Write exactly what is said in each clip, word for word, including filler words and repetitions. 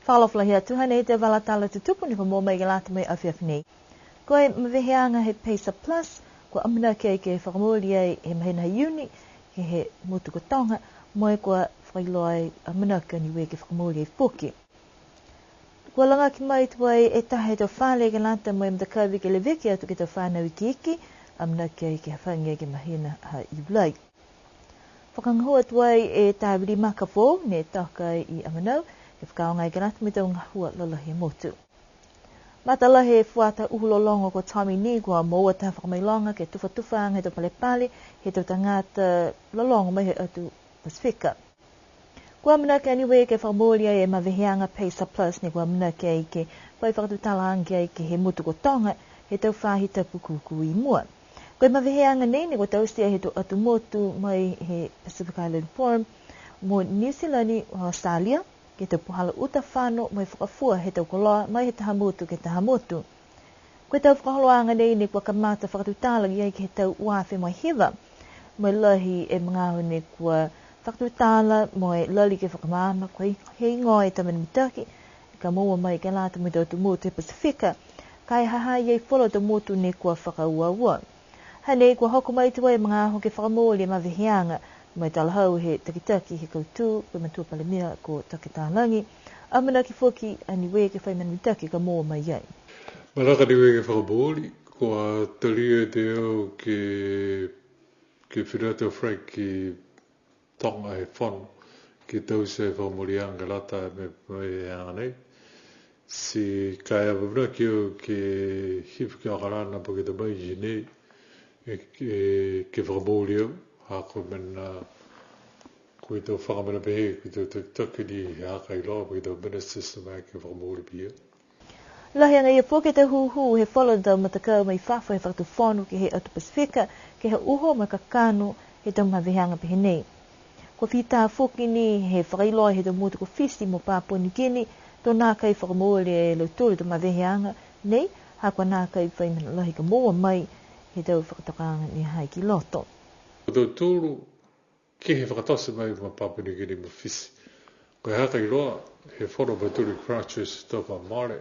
Talofa lahi atu, hanei e tau vala tala tutupu ne kua moua mai ke lata mo e afiafi nei. Ko e maveheaga he PACER Plus, kua amanaki ai ke fakamooli ai he mahina ha Iuni, ke he motu ko Toga, mo e kua fakailoa ai amanaki a Niue ke fakamooli ai foki. Kua lagaki mai tuai e taha he tau fale ke lata mo e matakavi ke leveki atu ke he tau fanau ikiiki, amanaki ai ke hafagi ai ke he mahina ha Iulai. Fakagahua tuai e tavili maka foou ne toka i Amanau, ke fakaaoga ai ke lata mo e tau gahua lalahi he motu. Matalahi e fuata uhu lologo ko Tommy Nee, kua moua taha fakamailoga ke tufatufaaga he tau palepale he tau tagata lologo mai he atu Pasifika. Kua amanaki a Niue ke fakamooli ai e maveheaga PACER Plus ne kua amanaki ai ke fai fakatutalaaga ai ke he motu ko Toga he tau faahi tapu kūkū i mua. Ko e maveheaga nei ne kua taute ai he tau atu motu mai he Pacific Island Forum mo Niu Silani mo Australia, ke he tau puhala uta fano mo e fakafua he tau koloa mai he taha motu ke he taha motu. Ko e tau fakaholoaga nei ne kua kamata fakatutala ki ai ke he tau ua afe mo e hiva. Mo e lahi e magaaho ne kua fakatutala mo e lali ke fakamaama ko e heigoa e tau mena mitaki ka moua mai ke lata mo e tau atu motu he Pasifika. Ka e ha ha i ai falu tau motu ne kua fakauaua. Hanei kua hoko mai tuai e magaaho ke fakamooli e maveheaga, mo e talahau he takitaki he kautū, ko e Matua Palemia ko Toke Talagi, amanaki foki a Niue ke fai mena mitaki ka moua mai ai. Manako a Niue ke fakamooli, kua talia e au ke, ke fina atu a Frank ki Toga he fono, ke taute e fakamooliaga ke lata mo e, mo e aga nei. Ti ka e amanaki au ke hifo ki Okalana po ke ta mai i nei, e, e, ke fakamooli au, ha ko e mena, ko e tau fakamena pehē, ko e tau takitaki ni he haaku iloa, po ke tau ministers mai ke fakamooli pihia. Lahi agaia foki e tau hūhū he falu tau matakau mai fafo he fakatufono ke he atu Pasifika, ke he uho mo e kakano he tau maveheaga pehē nei. Kua fita foki ni he fakailoa he tau motu ko Fisi mo Papua New Guinea, to nākai fakamooli e lautolu e tau maveheaga nei, ha kua nākai fai mena lahi ka moua mai he tau fakatokaaga ne ha ha i loto. Ko tautolu, ke he fakatote mai ma Papua New Guinea mo Fisi. Ko e haaku iloa, he fono mautolu i Christchurch he tau kua mole,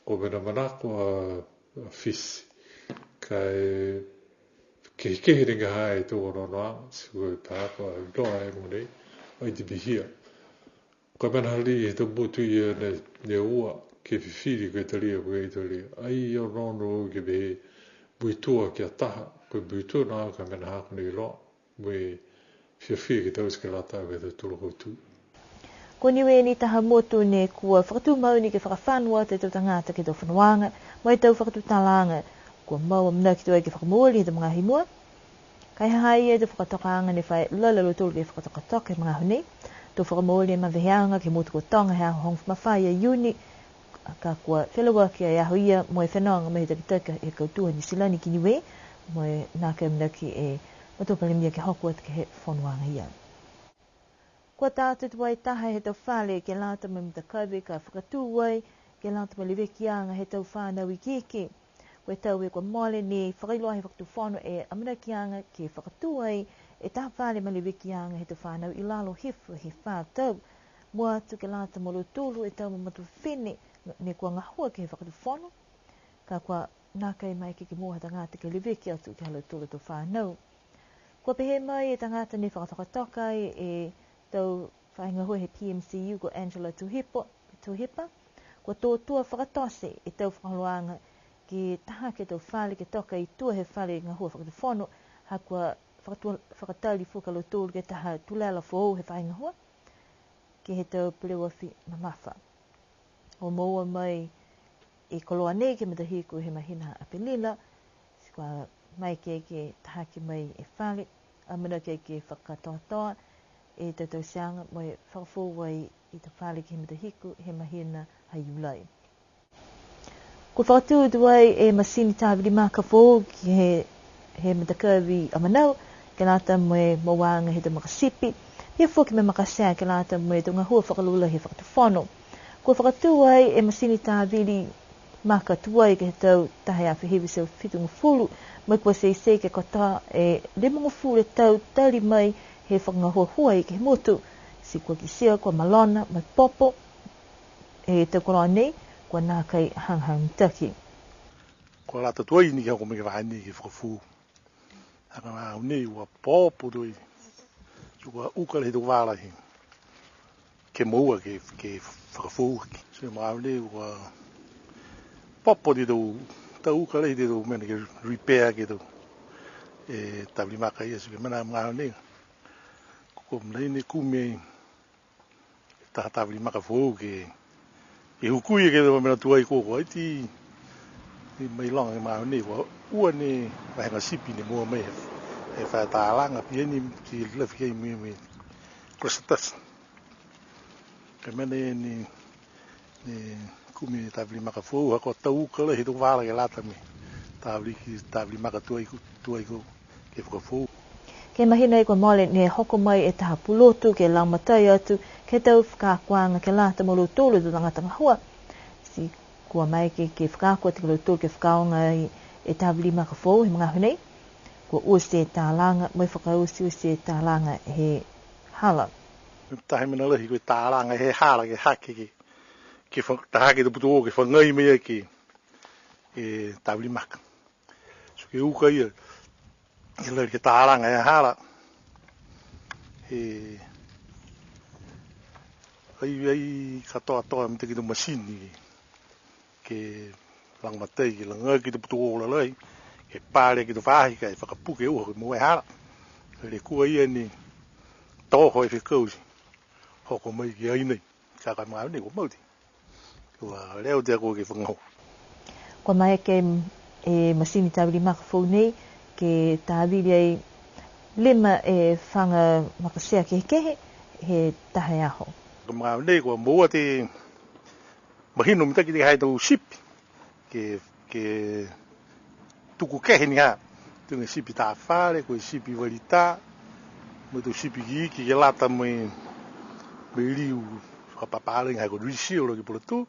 ko e mena manako a, a Fisi. Ka e kehekehe ni ha e tau onoonoaga, ti ko e pā kua iloa e mogonei, ai te pihia. Ko e mena ha lahi he tau motu ia ne, ne ua, ke fifili ko e talia, ko e talia. Ai onoono ke pehē, muitua ki a taha, ko e muitua na ko e mena haaku ne iloa. Mo e fiafia ke taute ke lata mo e tautolu a kautū. Ko Niue ni taha motu ne kua fakatumau ni ke fakafano atu e tau tagata ke he tau fonoaga, mo e tau fakatutalaaga, kua mau amanaki tuai ke fakamooli he tau magaaho i mua. Ka e ha ha i ai e tau fakatokaaga ne fai lali a lautolu ke fakatokatoka he magaaho nei. To fakamooli e maveheaga ke he motu ko Toga he aho hogofulu ma fā ia Iuni, ka kua felauaki e aho ia mo e fenoga mai he takitaki he kautū ha Niu Silani ki Niue, mo e nākai amanaki e Matua Palemia ke hoko atu ke he fonoaga ia. Kua tā atu tuai taha he tau fale ke lata mo e matakavi ka fakatū ai ke lata mo e levekiaga he tau fānau ikiiki. Ko e tau kua mole ne fakailoa he fakatufono e amanakiaga ke fakatū ai e taha fale mo e levekiaga he tau fānau i lalo hifo he fā tau. Mua atu ke lata mo lautolu e tau mamatua fifine ne kua gahua ke he fakatufono, ka kua nākai maeke ke moua ha tagata ke leveki atu ke he ha lautolu a tau fānau. Kua pehē mai e tagata ne fakatokatoka ai e tau faahi gahua he P M C U ko Angela Tuhipo, Tuhipa, kua tō tua fakatote e tau fakaholoaga ke taha ke he tau fale ke toka i tua he fale gahua fakatufono, ha kua fakatua-, fakatali foki a lautolu ke he taha tulela foou he faahi gahua, ke he tau peleoafi mamafa. Kua moua mai e koloa nei ke he matahiku he mahina Apelila, ti kua maeke ke tahake mai e fale, amanaki ke fakakatoatoa e tau tauteaga mo e fakafoou ai e tau fale ke he matahiku he mahina ha Iulai. Kua fakatū tuai e masini tāvili maka foou ke he, he matakavi Amanau, ke lata mo e mouaga he tau makasipi, pihia foki mo e makatea ke lata mo e tau gahua fakalaulahi he fakatufono. Kua fakatū ai e masini tāvili maka tuai ke he tau taha e afe hiva e teau fitugofulu, mo e kua teitei ke katoa e limagofulu e tau tali mai he fakagahuahua ke he motu. Ti kua kitia kua malona mo e popo He tau koloa nei, kua nākai hagahaga mitaki. Kua lata tuai ni ke hoko mai ke he vahā nei ke fakafou. Ha ko e magaaho nei kua popo tuai. Ti kua uka lahi e tau vala he. Ke moua ke, ke fakafou aki. Ti ko e magaaho nei kua popo ti tau, tau uka lahi ti tau mena ke repair ke tau. E, tavili maka ia, ti ko e mena magaaho nei. Ko, ko e mena nei kumi ai. Taha tavili maka foou ke, ke hukui ke he mena tuai ko, ko ai ti, ti mailoga he magaaho nei, kua ua ni vahega sipi ne moua mai he, he fai talaga, pihia ni ti lafi ke he mui, mui Crustaceans. Ko e mena ni, ni kumi tavili maka foou, ha kua tau uka lahi e tau vala ke lata mo e tavili ki, tavili maka tuai ko, tuai ko, ke fakafoou. Ke he mahina kua mole ne hoko mai e taha pulotu ke lagomatai atu ke he tau fakaakoaga ke lata mo lautolu e tau tagata gahua. Ti kua maeke ke, ke fakaako atu ki a lautolu ke fakaaoga ai e tavili maka foou he magaaho nei. Kua oti e talaga, mo e fakaoti oti e talaga he hala. Taha e mena lahi ko e talaga he hala ke hake ke, ke fa-, ta hake e tau putu o ke fagai mai ai ke, e tavili maka. So ke uka ia, e lali ke talaga e hala. E, ai, ai katoatoa mitaki e tau masini ke lagomatai, ke lagaki e tau putu o lalai, ke pale ke he tau faahi, ka e fakapuke e uha ke moua e hala. Ka e lekua ia ni toho e fekau ti hoko mai ki ai nei. Ka ko e magaaho nei kua mau ti. Kua leo ti a koe ke fakagahua. Kua maeke e masini tavili maka foou nei ke tavili ai lima e faga makatea kehekehe he taha e aho. Ko e magaaho nei kua moua ti mahino mitaki ti ha e tau sipi ke, ke tuku kehe ni ha. Tuga e sipi tā fale, ko e sipi vali tā, mo e tau sipi ikiiki ke lata mo e, mo e liu fakapapālagi ha ko e reseal ke he pulotu.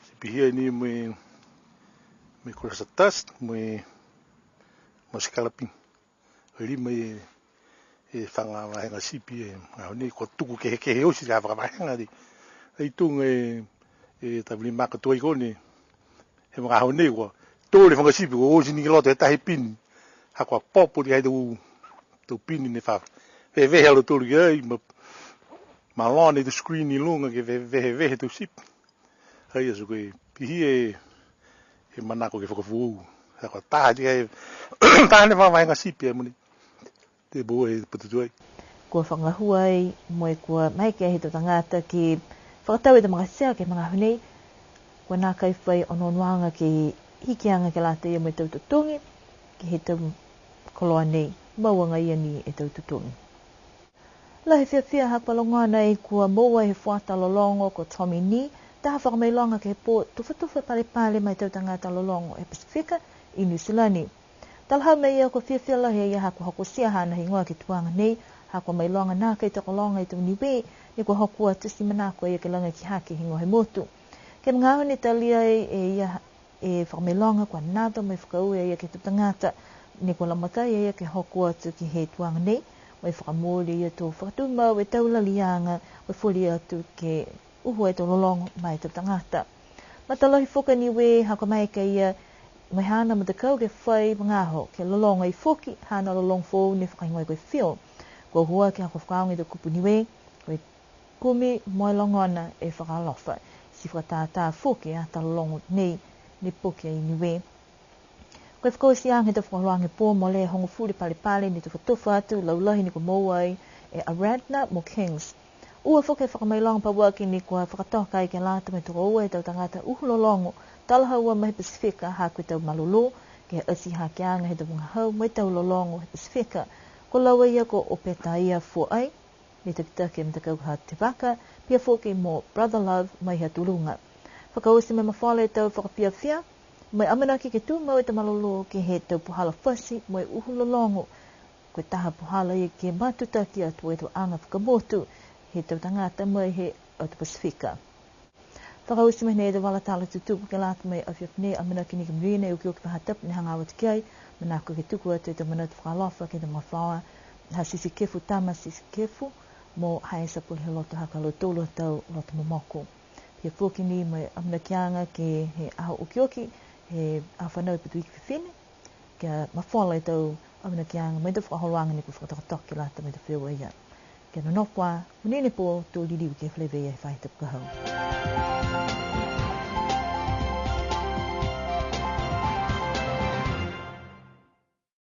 Ti pihia ni mo e, mo e Crustaceans, mo e, mo e scalloping. Lima e, e faga vahega sipi e, magaaho nei kua tuku kehekehe oti ka fakavahega ti. Ai tuga e, e tavili maka tuai ko ne, he magaaho nei kua tolu e faga sipi kua oti ni ki loto he taha e pini. Ha kua popo ti ai tau, tau pini ne fa, vevehe a lautolu ki ai, ma, ma lona e tau screen i luga ke ve-, vehevehe e tau sipi. Ai, aso ko e pihia e, e manako ke fakafoou. Ha kua taha ti e, taha ni e faga vahega sipi e mogonei. Ti moua he patutu ai. Kua fakagahua ai, mo e kua maeke he tau tagata ke fakatau e tau makatea ke he magaaho nei. Kua nākai fai onoonoaga ke hikiaga ke lata ia mo e tau totogi, ke he tau koloa nei, moua agaia ni e tau totogi. Lahi e fiafia ha kua logona e kua moua he fuata lologo ko Tommy Nee, taha fakamailoga ke he pō tufatufa palepale ma e tau tagata lologo he Pasifika i Niu Silani. Talahau mai e ia kua fiafia lahi e ia ha kua hokotia haana higoa ke he tuaga nei, ha kua mailoga nākai tokologa e tau Niue, ne kua hoko atu ti manako a ia ke lagaki hake e higoa he motu. Ke he magaaho ne talia e ia e fakamailoga kua nato mo e fakaaue a ia ke he tau tagata, ne kua lagomatai a ia ke hoko atu ke he tuaga nei, mo e fakamooli a ia to fakatumau e tau laliaga, mo e foli atu ke uhu e tau lologo ma e tau tagata. Matalahi foki a Niue ha kua maeke a ia mo e haana matakau ke fai magaaho, ke lologo ai foki haana lologo foou ne fakahigoa ko e Feel. Kua uhu aki ha kua fakaaoga e tau kupu Niue, ko e kumi mo e logona e fakaalofa, ti fakatātā foki e ata lologo nei ne poki ai i Niue. Ko e fakaotiaga he tau fakaholoaga he pō, mole e hogofulu e palepale ne tufatufa atu, laulahi ne kua moua ai e Aradna mo Kings. Ua foki e fakamailoga pauaki ne kua fakatoka ai ke lata mo e tokoua e tau tagata uhu lologo, talahaua mai he Pasifika ha ko e tau malolō, ke he ati hakeaga he tau vagahau mo e tau lologo he Pasifika. Ko laua ia ko Opetaia Foai, ne takitaki e matakau ha Te Vaka, pihia foki mo Brother Love mai ha Tuluga. Fakaoti mo e mafola e tau fakafiafia, mo e amanaki ke tumau e tau malolō ke he tau puhala fati mo e uhu lologo. Ko e taha puhala ia ke matutaki atu e tau aga fakamotu he tau tagata mai he atu Pasifika. Fakaoti mai nei e tau vala tala tutupu ke lata mo e afiafi nei, amanaki ni ke monuina e okioki faahi tapu ne hagaao atu ki ai, manako ke tuku atu e tau manatu fakaalofa ke he tau magafaoa ha Sisikefu Tama Sisikefu, mo Haese Puleheloto ha ko lautolu a tau loto momoko. Pihia foki ni mo e amanakiaga ke he aho okioki, he aho fanau e Patuiki Fifine, kia mafola e tau amanakiaga mo e tau fakaholoaga ne kua fakatokatoka ke lata mo e tau feua ia. Kia nonofo ā, monuina e pō, to liliu ke feleveia he faahi tapu ka hau.